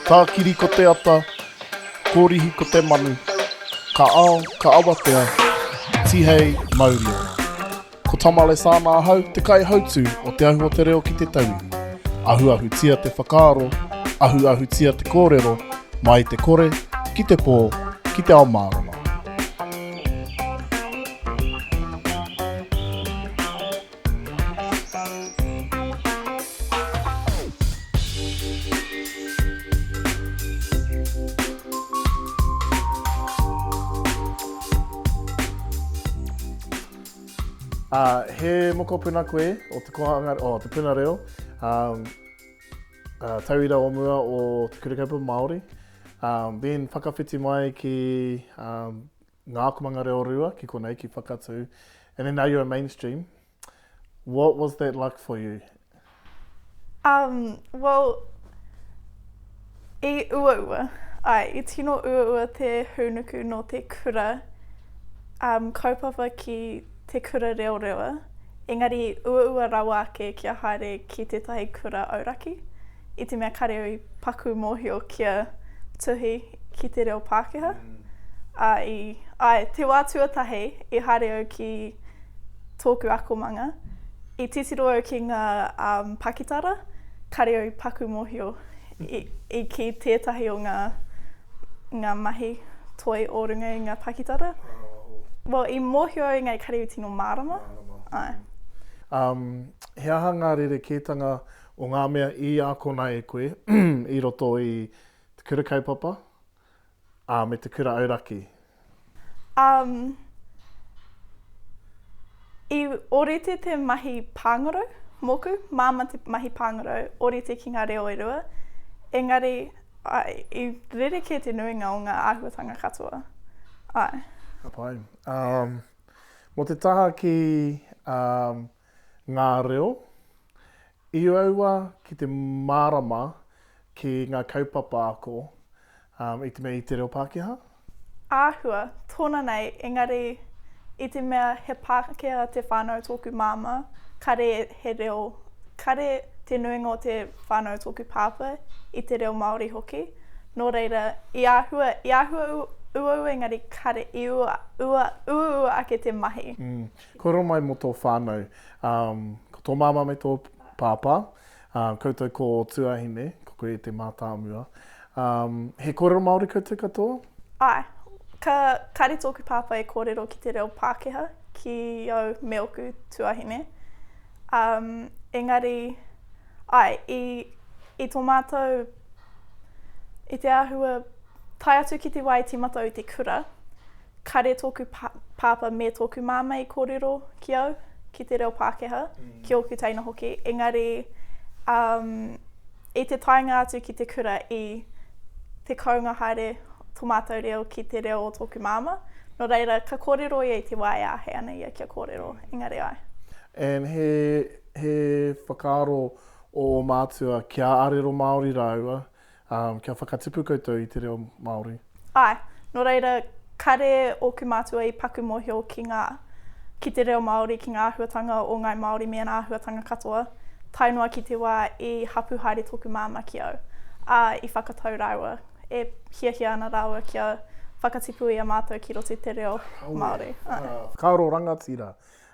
Tākiri ko te ata, kōrihi ko te manu, ka ao, ka awatea, tihei mauri ora. Ko Tama Alesana ahau, te kaihautū o Te Ahu o Te Reo ki te Tauiwi. Ahuahutia te whakaaro, ahuahutia te kōrero, mai te kore, ki te pō, ki te ao mārama. Uh, he mokopuna koe o te kohanga, o te puna reo, um, uh, tauira o mua o te Kura Kaupapa Māori. Um, then whakawhiti mai ki um, ngā akomanga reo rua ki konei, ki Whakatū. And then now you're mainstream. What was that like for you? Um, well, i uaua, ai, i tino uaua te hūnuku nō te kura um, kaupapa ki te kura reo rewa, engari i uaua rawa ake kia haere ki tētahi kura auraki, i te mea kare au i paku mōhio kia tuhi ki te reo Pākehā. Mm. Ā, i, ai, te wā tuatahi i haere au ki tōku akomanga, i titiro au ki ngā um, pakitara, kare au i paku mōhio i, i ki tētahi o ngā, ngā mahi toi o runga i ngā pakitara. Oh. Well, i mōhio au engari kare au tino mārama. Mārama. Ai. Um, he aha ngā rerekētanga o ngā mea i ākona e koe i roto i te kura kaupapa, ā, me te kura auraki? Um, i ōrite te mahi pāngarau mōku, māmā te mahi pāngarau, ōrite ki ngā reo e rua, engari, āe, i rerekē te nuinga o ngā āhuatanga katoa. Āe. Ka pai. Um, mō te taha ki um, ngā reo, i uaua ki te mārama ki ngā kaupapa ako um, i te mea i te reo Pākehā? Āhua, tōna nei, engari i te mea he Pākehā te whānau tōku māmā, kare he reo, kare te nuinga o te whānau tōku pāpā i te reo Māori hoki. Nō reira, i āhua, i āhua uaua engari kare i ua, ua, uaua ake te mahi. Mm. Kōrero mai mō tō whānau. Um, ko tō māmā me tō pāpā, Ā, koutou ko ō tuahine, ko koe te mātāmua. Ā, he kōrero Māori koutou katoa? Āe. Ka, kāre tōku pāpā e kōrero ki te reo Pākehā ki au me ōku tuahine. Ā, engari, āe, i, i tō mātou, i te āhua, tae atu ki te wā i tīmata au i te kura, Kare tōku pāpā me tōku māmā i kōrero ki au, ki te reo Pākehā, ki ōku teina hoki, engari um, i te taenga atu ki te kura i te kounga haere tō mātou reo ki te reo o tōku māmā, nō reira ka kōrero ia i te wā e āhei ana ia kia kōrero, engari āe. And he, he whakaaro o ō mātua kia arero Māori rāua, Ā, kia whakatipu koutou i te reo Māori. Āe. Nō reira, kare ōku mātua i paku mōhio ki ngā, ki te reo Māori, ki ngā āhuatanga o Ngāi Māori me ana āhuatanga katoa, tae noa ki te wā i hapū haere tōku māmā ki au, ā, i whakatau rāua, e hiahia ana rāua kia whakatipu i a mātou ki roto i te reo Māori. Āe. Whakaaro rangatira.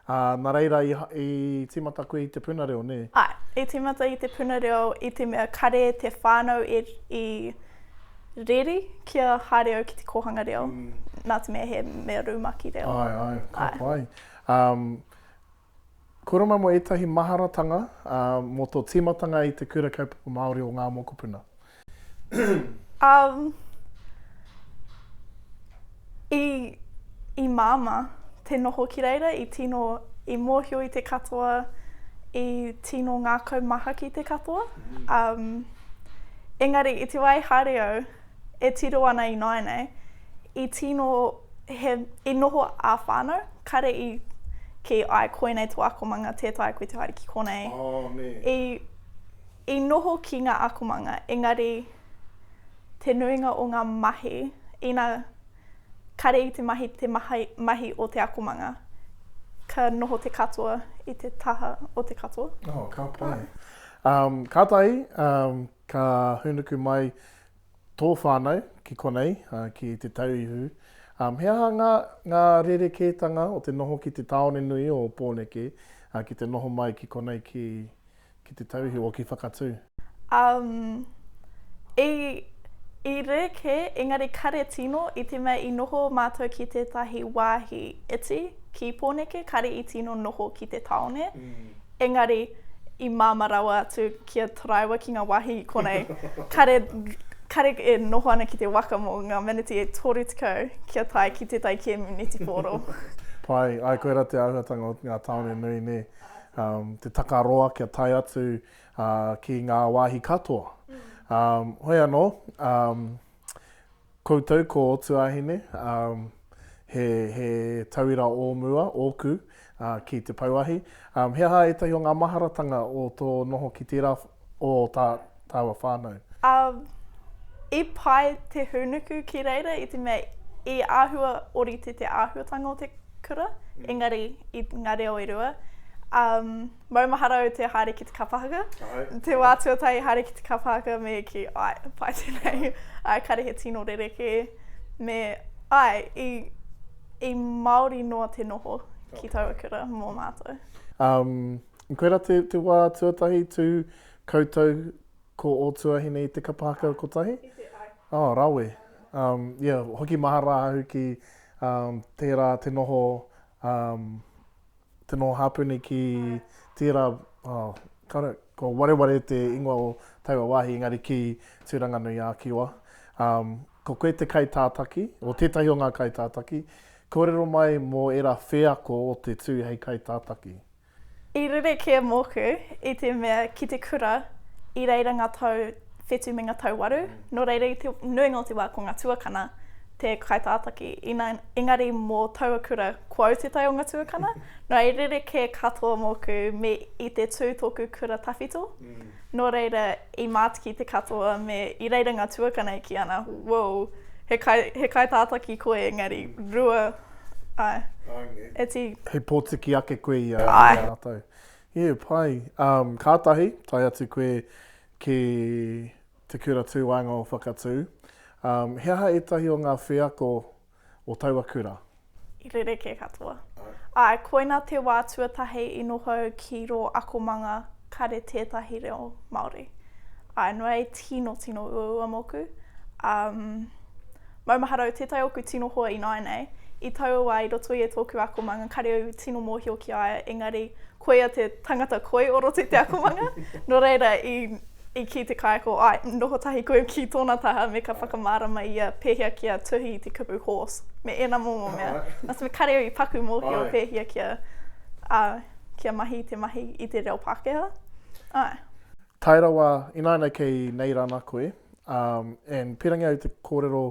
Ā, nā reira i, i tīmata koe i te puna reo, nē? Āe, i tīmata i te puna reo i te mea kare te whānau e, i reri kia haere au ki te kōhanga reo, mm. nā te mea he mea rumaki reo. Āe, āe, ka pai. Um, kōrero mai mō ētahi maharatanga uh, mō tō tīmatanga i te Kura Kaupapa Māori o Ngā Mokopuna. Um, i, i māmā te noho ki reira, i tino, i mōhio i te katoa, i tino ngākau mahaki te katoa. Mm. Um, engari, i te wā i haere au, e tiro ana ināianei, i tino, he, i noho ā-whānau, kare i ki ai koinei tō akomanga, tē taea koe te haere ki konei. Oh, nē. I, I noho ki ngā akomanga, engari te nuinga o ngā mahi, ina kare i te mahi te mahi, mahi o te akomanga, ka noho te katoa i te taha o te katoa. Oh, ka pai. Um, kātahi, um, ka hūnuku mai. tō whānau ki konei, ki Te Tauihu. He aha ngā, ngā rerekētanga o te noho ki te tāone nui o Pōneke, ki te noho mai ki konei ki, ki Te Tauihu o ki Whakatū? Um, i, i rerekē, engari kare tino, i te mea i noho mātou ki tētahi wāhi iti ki Pōneke, kare i tino noho ki te tāone. Mm. Engari, i māmā rawa atu kia taraiwa ki ngā wāhi i konei. Kare, kare e noho ana ki te waka mō ngā meneti e 30 kia tae ki tētahi kēmu netipōro. Pai, āe koirā te āhuatanga o ngā tāone nui nē. Um, te takaroa kia tae atu uh, ki ngā wāhi katoa. Um, hoi anō, um, Koutou ko ō tuāhine, ā, he, he tauira ō mua, ōku, ā, ki te pouahi. Ā, he aha ētahi o ngā maharatanga o tō noho ki tērā o tā, tāua whānau? Ā, i pai te hūnuku ki reira i te mea i āhua ōrite te āhuatanga o te kura, engari i ngā reo e rua. Ā, Maumahara au te haere ki te kapa haka. Te wā tuatahi haere ki te kapa haka me kī, ai, pai tēnei. Ai, kare he tino rerekē. Me, ai, i, i Māori noa te noho ki taua kura mō mātou. Um, koira te, te wā tuatahi tū koutou ko ō tuahine i te kapa haka kotahi? I te, ai. Oh, rawe. Um, yeah, hoki mahara ahau ki um, tērā te noho um, te noho hāpuni ki tērā, oh, kāore, kua wareware te ingoa o taua wāhi, engari ki Tūranganui-ā-Kiwa. Um, ko koe te kaitātaki, o tētahi o ngā kaitātaki, kōrero mai mō ērā wheako o te tū hei kaitātaki. I rerekē mōku i te mea ki te kura i reira ngā tau whetū me ngā tau waru, nō reira i te nuinga o te wā ko ngā tuakana te kaitātaki, ina, engari mō taua kura ko au te taonga tuakana, nō reira rerekē katoa mōku me i te tū tōku kura tawhito, nō reira i mātiki te katoa me i reira ngā tuakana e kī ana, wow, he kai, he kaitātaki koe engari rua, āe, e tī. He pōtiki ake koe i a, i a rātou. Yeah, pai. Um, kātahi, tae atu koe ki Te Kura Tūwaenga o Whakatū. Um, he aha ētahi o ngā wheako o taua kura? I rerekē katoa. Āe, koina te wā tuatahi i noho au ki rō akomanga kare tētahi reo Māori. Āe, nō reira i tino, tino uaua mōku. Um, maumahara au tētahi ōku tino hoa ināianei, i taua wā i roto i e tōku akomanga kare au i tino mōhio ki a ia, engari koia te tangata koi o roto i te akomanga. Nō reira, i I kī te kaiako, āe, noho tahi koe ki tōna taha me ka whakamārama ia pēhea kia tuhi i te kupu horse, me ēnā momo mea. Nā te mea kare au i paku mōhio pēhea kia, ā, kia mahi i te mahi i te reo Pākehā. Āe. Tae rawa, ināianei kei Neirana koe, um, and pīrangi au te kōrero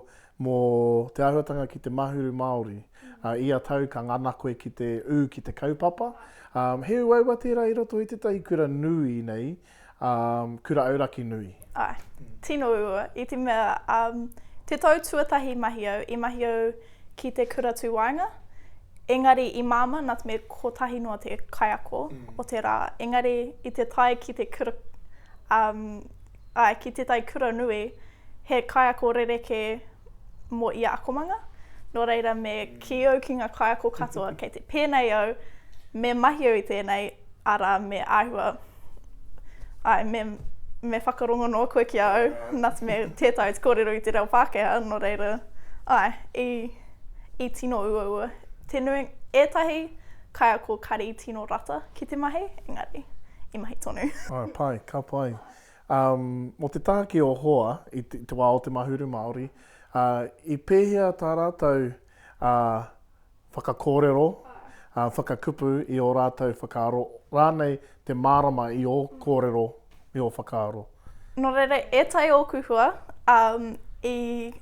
mō te āhuatanga ki te Mahuru Māori. Uh, ia tau ka ngana koe ki te ū ki te kaupapa. Um, he uaua tērā i roto i tētahi kura nui nei, um, kura auraki nui. Āe, tino uaua. I te mea, um, te tau tuatahi mahi au, i mahi au ki te kura tūwaenga, engari i māmā nā te mea kotahi noa te kaiako mm. o te rā. Engari i te tae ki te kura, um, āe, ki tētahi kura nui, he kaiako rerekē mō ia akomanga. Nō reira me kī au ki ngā kaiako katoa, kei te pēnei au, me mahi au i tēnei, arā, me āhua, āe, me, me whakarongo noa koe ki a au, nā te mea tē taea te kōrero i te reo Pākehā, nō reira, āe, i, i tino uaua. Te nui, ētahi kaiako kare i tino rata ki te mahi, engari, i mahi tonu. Āe, pai, ka pai. Um, mō te taha ki ō hoa i te, te wā o te Mahuru Māori, uh, i pēhea tā rātou uh, whakakōrero, uh, whakakupu i ō rātou whakaaro, rānei te mārama i ō kōrero, i ō whakaaro? Nō reira, ētahi ōku hua um, i,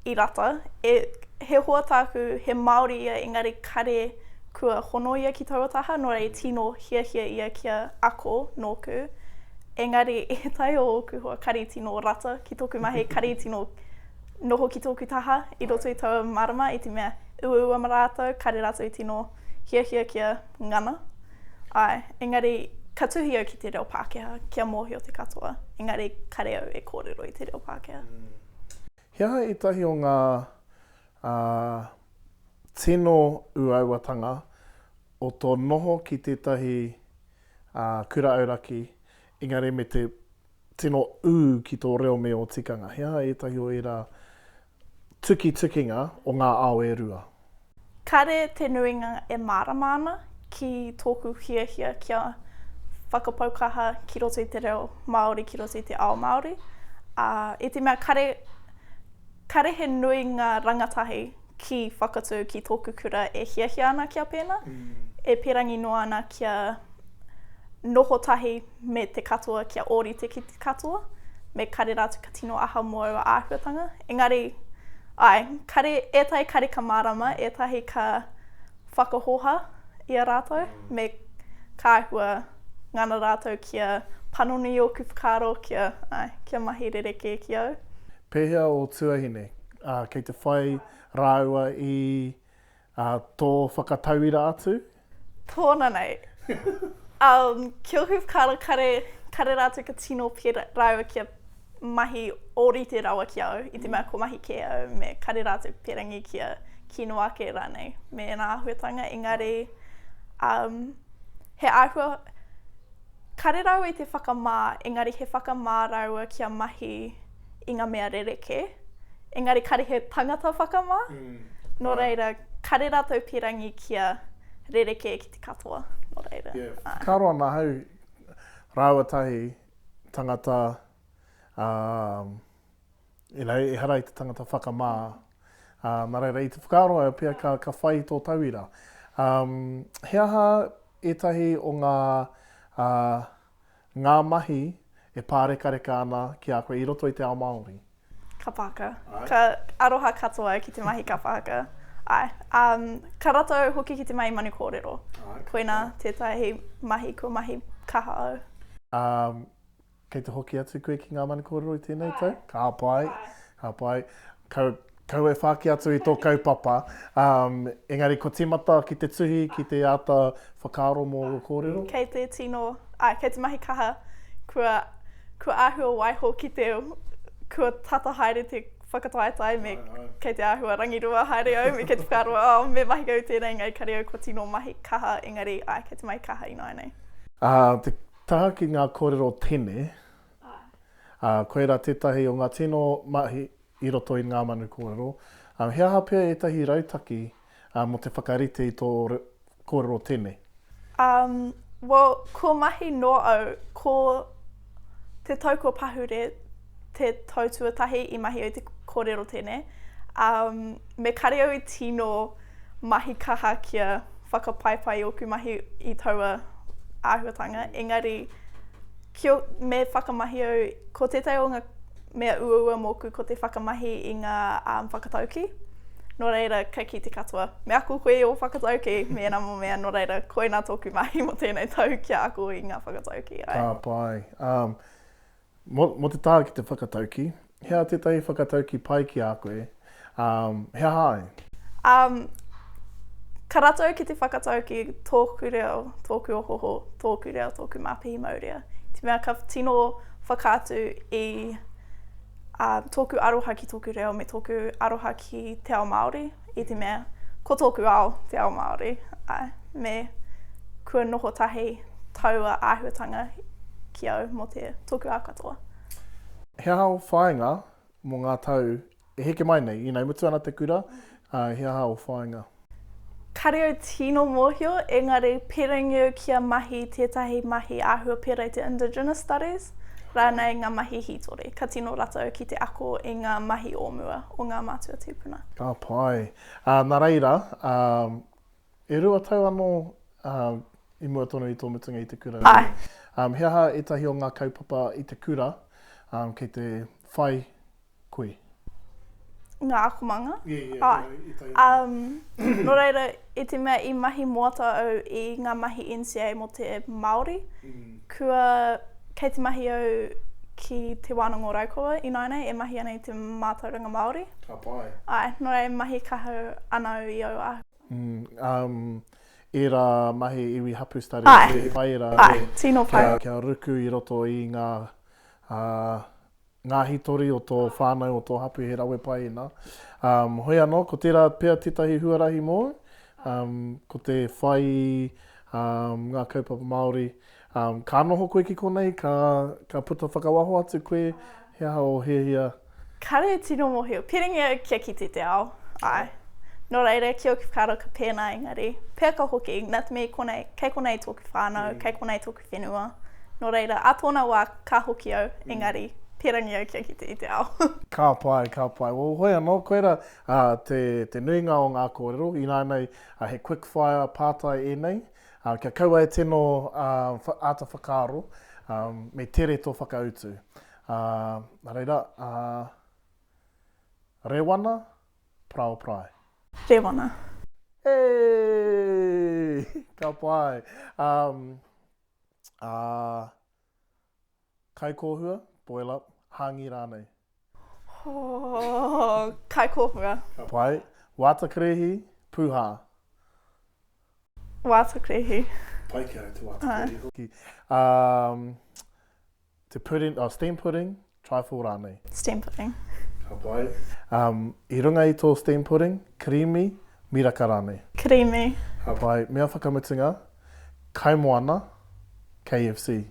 i rata, e, he hoa tāku, he Māori ia, engari kare kua hono ia ki taua taha, nō reira i tino hiahia ia kia ako nōku. Engari ētahi o ōku hoa kare i tino rata ki tōku mahi, kare i tino noho ki tōku taha i roto i taua marama i te mea uaua ma rātou, kare rātou i tino hiahia kia ngana. Āe, engari ka tuhi au ki te reo Pākehā kia mōhio te katoa, engari kare au e kōrero i te reo Pākehā. He aha ētahi o ngā tino uauatanga o tō noho ki tētahi kura auraki, engari me te tino ū ki tō reo me ō tikanga? He aha ētahi o ērā tukitukinga o ngā ao e rua? Kare te nuinga e mārama ana ki tōku hiahia kia whakapau kaha ki roto i te reo Māori, ki roto i te ao Māori. Ā, i te mea kare, kare he nui ngā rangatahi ki Whakatū, ki tōku kura e hiahia ana kia pēnā, e pērangi noa ana kia noho tahi me te katoa kia ōrite ki te katoa, me kare rātou ka tino aha mō aua āhuatanga. Engari, āe, kare, ētahi kare ka mārama, ētahi ka whakahoha i a rātou, me ka āhua ngana rātou kia panoni i ōku whakaaro, kia, āe, kia mahi rerekē ki au. Pēhea ō tuahine, ā, kei te whai rāua i Ā, tō whakatauira atu? Tōna nei. Um, ki ōku whakaaro kare, kare rātou ka tino pērā rāua kia mahi ōrite rawa ki au, i te mea kua mahi kē au, me kare rātou pērangi kia kino ake rānei me ēnā āhuatanga, engari um, he āhua, kare rāua i te whakamā, engari he whakamā rāua kia mahi i ngā mea rerekē, engari kare he tangata whakamā, nō reira, kare rātou pīrangi kia rerekē ki te katoa, nō reira. Yeah, whakaaro ana ahau, rāua tahi, tangata, um, you know, ehara i te tangata whakamā, uh, nā reira, i te whakaaro au pea ka, ka whai i tō tauira. Um, he aha ētahi o ngā, uh, Ngā mahi e pārekareka ana ki a koe i roto i te ao Māori. Kapa haka. Ka aroha katoa au ki te mahi kapa haka. Āe. Um, ka rata au hoki ki te mahi manu kōrero. Āe. Koinā tētahi mahi kua mahi kaha au. Um, kei te hoki atu koe ki ngā manu kōrero i tēnei tau? Ka pai. Ka pai. Kau, kau e whāki atu i tō kaupapa, um, engari kua tīmata ki te tuhi, ki te āta whakaaro mō ō kōrero? Kei te tino, āe, kei te mahi kaha, kua, kua āhua waiho ki te, kua tata haere te whakataetae me kei te āhua rangirua haere au me kei te whakaaro, oh, me mahi au tēnei engari kare au kua tino mahi kaha, engari, āe, kei te mahi kaha ināianei. Ā, te taha ki ngā kōrero tene, ā, koirā tētahi o ngā tino mahi i roto i ngā manu kōrero. He aha pea ētahi rautaki mō te whakarite i tō kōrero tene? Um, well, kua mahi noa au, ko te tau kua pahure te tau tuatahi i mahi au te kōrero tene. Um, me kare au i tino mahi kaha kia whakapaipai ōku mahi i taua āhuatanga, engari Kia, me whakamahi au, ko tētahi o ngā mea uaua mōku ko te whakamahi i ngā um, whakataukī. Nō reira, ka kī te katoa, me ako koe i ō whakataukī, me ēnā mō mea, nō reira, koinā tōku mahi mō tēnei tau kia ako i ngā whakataukī. Ai. Ka pai. Um, mō, mō te taha ki te whakataukī, he aha tētahi whakataukī pai ki a koe, um, he aha ai? Um, ka rata au ki te whakataukī, tōku reo, tōku ohoho, tōku reo, tōku māpihi maurea. Te mea ka tino whakaatu i uh, tōku aroha ki tōku reo me tōku aroha ki te ao Māori, i te mea ko tōku ao te ao Māori, ai, me kua noho tahi taua āhuatanga ki au mō te tōku ao katoa. He aha ō whāinga mō ngā tau E heke mai nei, you know, mutu ana te kura, ā, he aha ō whāinga? Kare au tino mōhio, engari pērangi au kia mahi tētahi mahi āhua pērā i te Indigenous Studies, rānei ngā mahi hītori. Ka tino rata au ki te ako i ngā mahi o mua, o ngā mātua tīpuna. Ka pai. Ā, nā reira, ā, e rua tau anō, ā, i mua tonu i tō mutunga i te kura, nē? Āe. Ā, he aha ētahi o ngā kaupapa i te kura, ā, kei te whai koe? Ngā akomanga. Yeah, yeah, Āe. I tae um, nō reira, i te mea i mahi moata au i ngā mahi NCA mō te Māori, mm. kua kei te mahi au ki Te Wānanga o Raukawa ināianei e mahi ana i te mātauranga Māori. Ka pai. Āe, nō reira e mahi kaha ana au i aua āhua. Mm, um, ērā mahi iwi hapu studies, Āe. he pai ērā. Āe, tino pai. Kia, kia ruku i roto i ngā uh, Ngā hītori o tō whānau, o tō hapū he rawe pai ēnā. Um, hoi anō, ko tērā pea tētahi huarahi mōu, um, ko te whai i um, ngā kaupapa Māori. Um, ka noho koe ki konei, ka, ka puta whakawaho atu koe, he aha ō hiahia? Kāre e tino mōhio. Piringi au kia kite te ao, āe. Nō reira, ki ōku whakaaro ka pēnā engari, pea ka hoki, nā te mea i konei, kei konei tōku whānau, kei konei tōku whenua. Nō reira, ā tōna wā ka hoki au, engari, pērangi au kia kite i te ao. Ka pai, ka pai. Well, hoi anō, koira te, te nuinga o ngā kōrero, ināianei he quick fire pātai ēnei, kia kaua e tino āta whakaaro, me tere tō whakautu. Nā reira, Rewana, Parao Parae. Rewana. Hey! Ka pai. Um, uh, kaikōhua, boil up, hāngi rānei? Oh, kaikōhua. Ka pai. Wāta kerēhi, pūhā. Wāta kerēhi. Pai ki au te wāta kerēhi hoki. Um, Te pudding, oh, steam pudding, trifle rānei? Steam pudding. Ka pai. Um, I runga i tō steam pudding, kirīmi, miraka rānei? Kirīmi. Ka pai. Mea whakamutunga, kaimoana, KFC.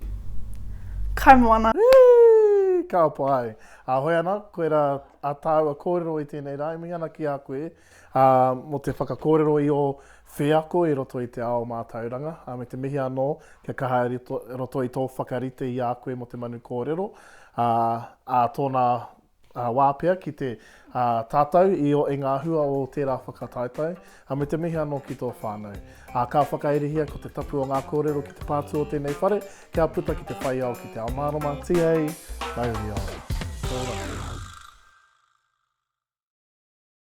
Kaimoana. Whee! Ka pai. Ā, hoi ana, koirā a tāua kōrero i tēnei rā, e mihi ana ki a koe, ā, mō te whakakōrero i ō wheako i roto i te ao mātauranga, ā, me te mihi anō kia kaha i roto i tō whakarite i a koe mō te manu kōrero, ā, ā tōna wā pea ki te tātau i i ngā hua o tērā whakataetae, ā, me te mihi anō ki tō whānau. Ā, ka whakairihia ko te tapu o ngā kōrero ki te pātū o tēnei whare, kia puta ki te whai ao ki te ao mārama, tīhei, mauri ora. Ora.